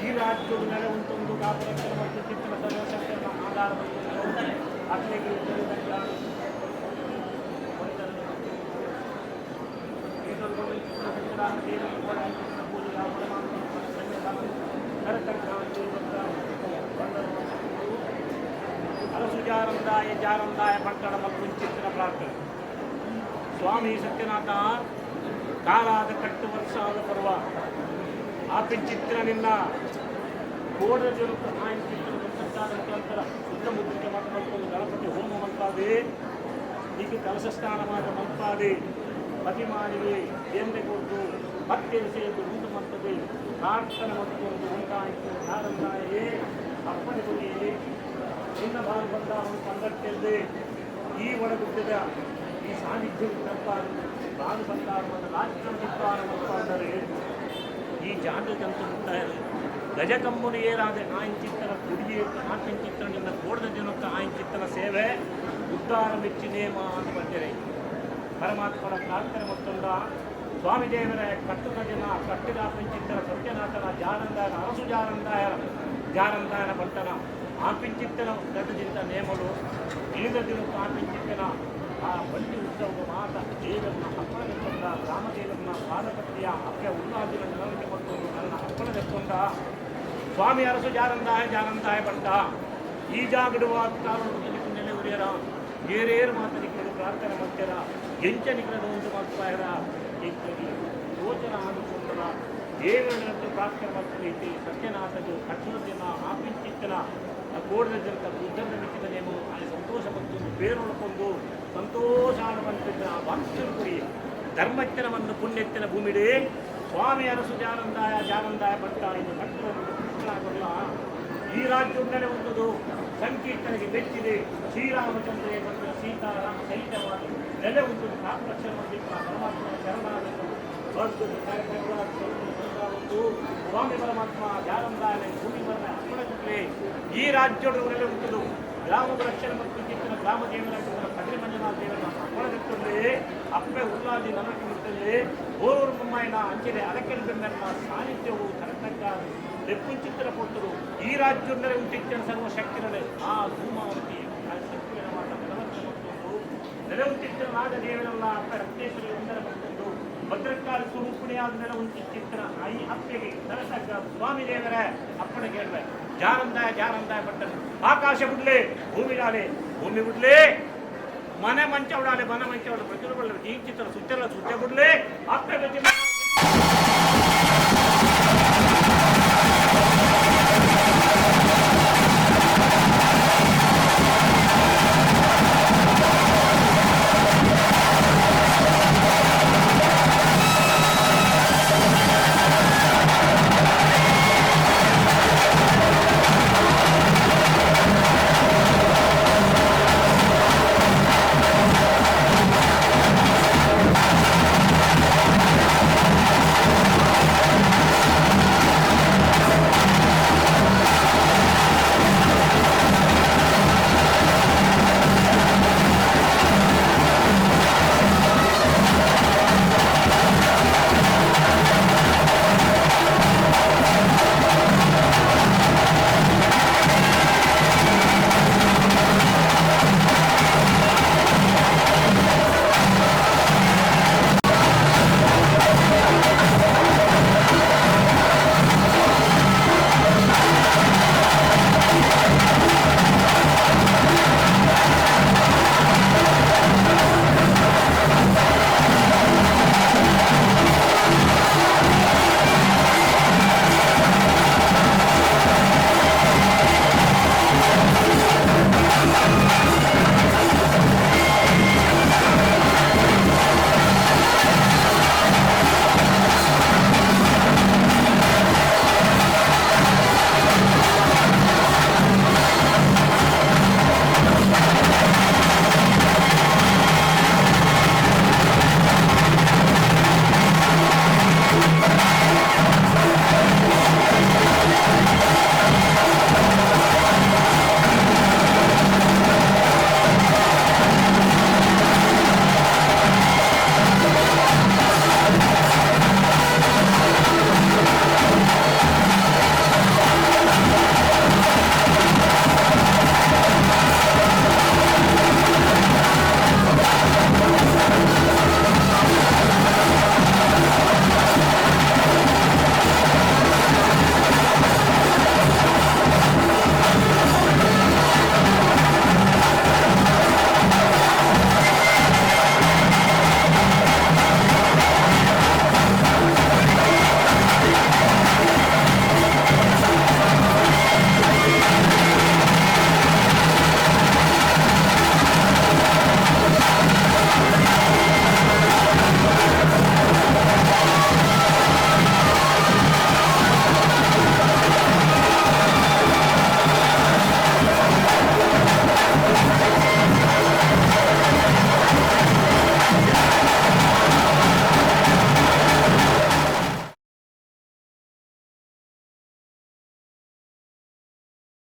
ಈ ರಾಜ್ಯವು ನೆಲೆ ಉಂಟೊಂದು ಕಾಪುರಕ್ಷಣ ಮತ್ತು ಚಿತ್ರ ಸರ್ವಶಕ್ತನ ಆಧಾರ ಅಗ್ನಿಗೆ ಅರಸು ಜಾರಂದಾಯ ಜಾರಂದಾಯ ಪಟ್ಟಣ ಮತ್ತು ಚಿತ್ರ ಪ್ರಾರ್ಥನೆ. ಸ್ವಾಮಿ ಸತ್ಯನಾಥ, ಕಾಲಾದ ಕಟ್ಟು ವರ್ಷಾದ ಪರ್ವ ಆಪಿಂಚಿತ್ತಿನ ನಿನ್ನ ಕೋಡ ಜರುತ್ತ ಆಯಿಂಚಿತ್ತಿನ ಸಂತರ ಶುದ್ಧ ಮುದ್ರಿಕೆ ಮಲ್ಪೊಂದು ಗಣಪತಿ ಹೋಮ ಮಲ್ಪಾದೆ, ಈಗ ಕಲಶ ಸ್ನಾನ ಮಲ್ಪಾದೆ, ಪತಿಮಾನಿಗೆ ಎಣ್ಣೆ ಕೊಟ್ಟು ಪತ್ತೆ ಸೇದು ಉಂಟು ಮಲ್ತದೆ ಪ್ರಾರ್ಥನೆ ಮತ್ತೊಂದು ಉಂಟಾಯಿತು. ಯಾರಂದಾಯೇ ಅಪ್ಪಣೆ ಕೊಡಿಯೇ. ನಿನ್ನ ಬಾರು ಬಂದ ಅವನು ತಂದಟ್ಟೆಲ್ದೆ ಈ ಒಳಗುಡ್ಡದ ಈ ಸಾನ್ನಿಧ್ಯವು ತಪ್ಪಾರು ಬಾನು ಸಂತಾನವನ್ನು ರಾಜ್ಯ ಮಲ್ಪಾದರೆ ಈ ಜಾಗಕ್ಕಂತೂ ಮುಟ್ಟಾಯರು ಗಜಕಂಬನು ಏರಾದೆ ಆಂಚಿತ್ತನ ಕುಡಿಯೇ ಆಪಿಂಚಿತ್ತನ ನಿನ್ನ ಕೋಡದ ಜನಕ್ಕೆ ಆಂಚಿತ್ತನ ಸೇವೆ ಉದ್ಧಾರ ಮೆಚ್ಚಿ ನೇಮ ಅಂತ ಬಂದರೆ ಪರಮಾತ್ಮನ ಪ್ರಾರ್ಥನೆ ಮತ್ತೊಂದ. ಸ್ವಾಮಿ ದೇವರ ಕಟ್ಟುನ ಜನ ಕಟ್ಟಿದ ಆಪಿಂಚಿತ್ತನ ಸತ್ಯನಾಥನ ಜಾರಂದಾಯನ ಅರಸು ಜಾರಂದಾಯನ ಜಾರಂದಾಯನ ಬಂಟನ ಆಪಿಂಚಿತ್ತನ ದಡ್ಡ ನೇಮಲು ಇಳಿದ ದಿನಕ್ಕೆ ಆಪಿಂಚಿತ್ತನ ಆ ಬಂಡಿ ಉತ್ಸವದ ಮಾತ ದೇವರನ್ನ ಅಪ್ಪಣೆಗೊಂಡ ರಾಮದೇವರನ್ನ ಪಾದಪತ್ರಿಯ ಅಪ್ಪೆ ಉಲ್ಲಾದಿನ ನೆಲಕ್ಕೆ ಮತ್ತು ನನ್ನ ಅಪ್ಪಣೆಗೊಂಡ ಸ್ವಾಮಿ ಅರಸು ಜಾರಂದಾಯ ಜಾರಂದಾಯ ಬಂಟ ಈ ಜಾಗಡುವ ನೆಲೆ ಉರಿಯರ ಏರೇರು ಮಾತನಿಗೆ ಪ್ರಾರ್ಥನೆ ಮಾಡ್ತೀರ ಎಂಚ ನಿಗ್ರಹ ಉಂಟು ಮಾಡ್ತಾಯಿರ ಎಂಚಗಿ ಯೋಚನ ಆದುಕೊಂಡರ ದೇವರನ್ನು ಪ್ರಾರ್ಥನೆ ಮಾಡ್ತೀನಿ. ಸತ್ಯನಾಥದು ಕಠಿಣ ದಿನ ಆಪಿಂಚಿತ್ತನ ಕೋಡದ ಜನತ ಬುದ್ಧನ ಮಿಕ್ಕಿದ ನೇಮ ಅಲ್ಲಿ ಸಂತೋಷ ಮತ್ತು ಬೇರೊಳಕೊಂಡು ಸಂತೋಷ ಆಡುವಂತಿದ್ದ ಆ ವಾಕ್ಯರು ಕುಡಿ ಧರ್ಮಜ್ಞನವನ್ನು ಪುಣ್ಯತ್ತಿನ ಭೂಮಿಡೇ ಸ್ವಾಮಿ ಅರಸು ಜಾನಂದಾಯ ಜಾನಂದಾಯ ಭಟ್ಟ ಇದು ಕಟ್ಟುವ ಈ ರಾಜ್ಯ ಒಂದು ಸಂಕೀರ್ತನೆಗೆ ಮೆಚ್ಚಿದೆ. ಶ್ರೀರಾಮಚಂದ್ರೇ ಬಂದ ಸೀತಾರಾಮ ಸಹಿತವಾದ ನೆಲೆ ಒಂದು ಕಾಪರಕ್ಷಣ ಪರಮಾತ್ಮನ ಶರಣಾಗತು ಒಂದು ಸ್ವಾಮಿ ಪರಮಾತ್ಮ ಜಾನಂದಾಯ ಭೂಮಿ ಬರನ ಅಪ್ಪಣೆ. ಈ ರಾಜ್ಯದ ನೆಲೆ ಉಂಟು ಗ್ರಾಮದ ರಕ್ಷಣೆ ಮತ್ತು ಚಿತ್ತಿನ ಗ್ರಾಮ ದೇವರ ಕದ್ರಿ ಮಂಜುನಾಥ ದೇವರ ಅಪ್ಪಣೆತ್ತಲ್ಲಿ ಅಪ್ಪೆ ಉಲ್ಲಾದಿ ನನಗೆ ಮುಟ್ಟಲ್ಲಿ ಓರೂರು ಮುಮ್ಮಾಯಿನ ಅಂಚಿದೆ ಅದಕ್ಕೆ ಬೆಂಬಲ ಸಾನ್ನಿಧ್ಯವು ತರತಕ್ಕ ಲೆಪ್ಪುಂಚಿತ್ತರ ಕೊಟ್ಟರು. ಈ ರಾಜ್ಯದಲ್ಲಿ ಉಂಟಿಚ್ಚಿನ ಸರ್ವ ಶಕ್ತಿಗಳೇ ಆ ಧೂಮಾವತಿ ಆ ಶಕ್ತಿಯ ಮಾತ ನೆಲವನ್ನು ಮತ್ತೊಂದು ನೆಲೆ ಉಂಟಿಚ್ಚಿನ ನಾಗದೇವರೆಲ್ಲ ಅಪ್ಪ ರಕ್ತೇಶ್ವರಿ ಒಂದರ ಮತ್ತೊಂದು ಭದ್ರಕಾಳಿ ಸ್ವರೂಪಿಣಿಯಾದ ನೆಲೆ ಉಂಟಿಚ್ಚಿತ್ತಿನ I ಅಪ್ಪೆಗೆ ತರತಕ್ಕ ಸ್ವಾಮಿ ದೇವರೇ ಅಪ್ಪಣೆ ಕೇಳುವೆ. ಜಾರಂದಾಯ ಜಾರಂದಾಯ ಪಟ್ಟನು ಆಕಾಶ ಬಿಡ್ಲಿ, ಭೂಮಿ ಡಾಲೆ, ಭೂಮಿ ಬಿಡ್ಲಿ, ಮನೆ ಮಂಚ ಉಡಾಲೆ, ಮನೆ ಮಂಚ ಉಡ ಪ್ರತಿಯೊಬ್ಬರು ಜೀಚಿತ್ರ ಸುತ್ತೆಲ್ಲ ಸುತ್ತೆ ಬಿಡ್ಲಿ ಅಪ್ಪೆ.